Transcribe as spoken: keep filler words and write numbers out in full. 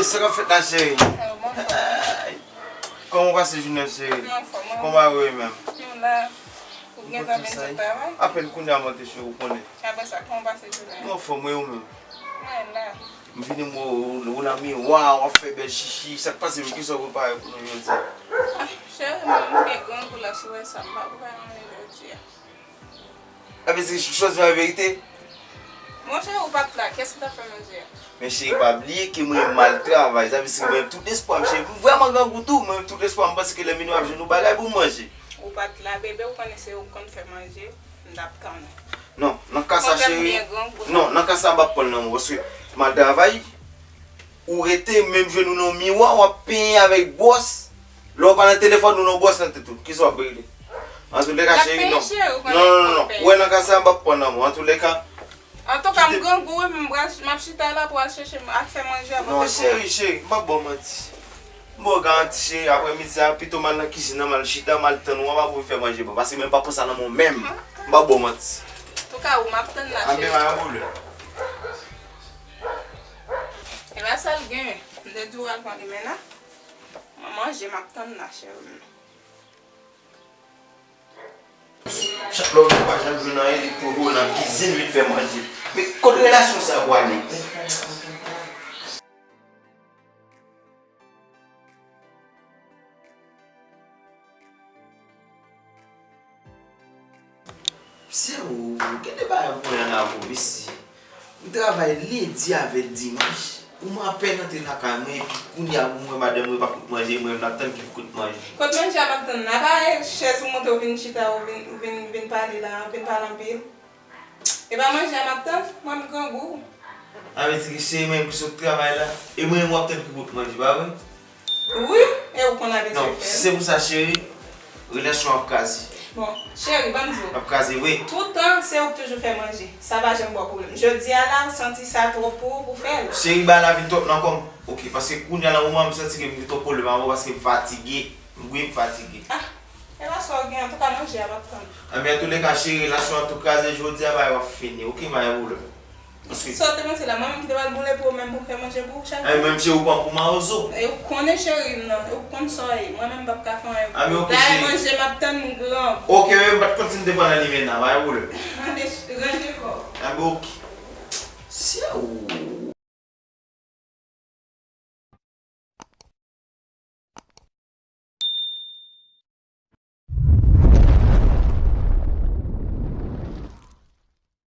Sa k ap fèt la, cheri? Kòman w pase jounen, cheri? Kòman w ye menm? Ou gentan vin sot travay? Apèn kounye a m antre, cheri, ou konnen. Apre sa, kòman w pase jounen? M anfòm, wi, ou menm? Mwen la. M vini, m wè w, ou nan miwa, w ap fè bèl chichi. Sa k pase menm? Kisa w prepare pou nou jodi a? Ah, cheri, mwen, m gen grangou la, si w wè sa, m pa prepare manje jodi a. Sa vle di chwazi pa verite? Monchè, ou pa t la, kiyès ki t ap fè manje a? Men cheri, pa bliye ke mwen m al travay. Sa vle di mwen menm tout espwa m, cheri. M vrèman grangou tou, mwen menm tout espwa m panse ke lè minuit m ap jwenn yon bagay pou m manje. Ou pa t la, bebe, ou konnen se ou k konn fè manje, m t ap tann ou. Non, nan ka sa, cheri. Non, nan ka sa, m p ap pran l nan men w, paske m al travay. Ou rete, menm jwenn ou nan miwa, w ap penyen avèk bwòs. Lè w pa nan telefòn, ou nan bwòs nan tèt ou. Kisa w ap regle? Antoulèka, cheri, non. Non, non, non, non. Ou wè nan ka sa, m p ap pran nan men w. Antoulèka, antouka, m grangou, wi, m pral, m ap chita la pou al chèche, al fè manje a pou tèt mwen. Non, cheri, cheri, m p ap ba w manti. M ba w garanti, cheri, aprèmidi a, pito m al nan kizin nan, m al chita, m al tann ou, w ap ap fè manje, bon, paske mwen m p ap pran sa nan men w menm. M p ap ba w manti. Antouka, ou m ap tann la, cheri. Anben, pa gen pwoblèm. E pa sa l gen. M te di w al pran limenna. Mwen manje, m ap tann la, cheri m nan. Chak lè w vin pa janm jwenn anyen, li poko nan kizin, li fè manje. Men kot relasyon sa pwale? Sè ou, gen de bagay pou mwen an avè w, mesi. M travay lendi avè dimanch. Ou m apèn antre lakay mwen, epi kounye a pou mwen, madanm mwen pa kout manje, mwen menm n ap tann ki pou kout manje. Kot manje a m ap tann la, pa e chèz ou monte, ou vin chita, ou vin, ou vin, vin pale la, ou vin pale anpil. E pa manje a m ap tann, mwen m grangou. Sa vle di ke se mwen menm ki sot travay la, e mwen menm w ap tann ki pou manje, pa vre? Wi, e ou konn abitye fè l. Non, si se pou sa, cheri, relasyon ap kraze. Bon, cheri, ban m di w. Ap kraze, wi. Toutan, se ou k toujou fè manje. Sa pa janm ba w pwoblèm. Jodi a la, ou santi sa twòp pou ou pou fè l. Cheri, bagay la vin twòp nan kò m. Oke, paske kounye a la, moman m santi ke m gen twòp pwoblèm avè w, paske m fatige. Wi, m fatige. Ah, e pa sa w gen, antouka manje a p ap tann. Anben, antoulèka, cheri, relasyon an tou kraze jodi a, bagay yo ap fini. Oke, pa gen pwoblèm. Paske sa w te panse la, mwen menm ki te pral boule pou ou menm pou m fè manje pou ou chak jou? Anben, menm cheri, ou pran pou mawozo. E ou konnen cheri m nan, e ou konn sa w ye. Mwen menm m p ap ka fè anyen pou ou. Anben, oke, cheri. Dayè manje m ap tann, m grangou. Oke, men m pa t konn si m te pran nan limenna, pa gen pwoblèm. Anben, ranje kò w. Anben, oke. Sè ou.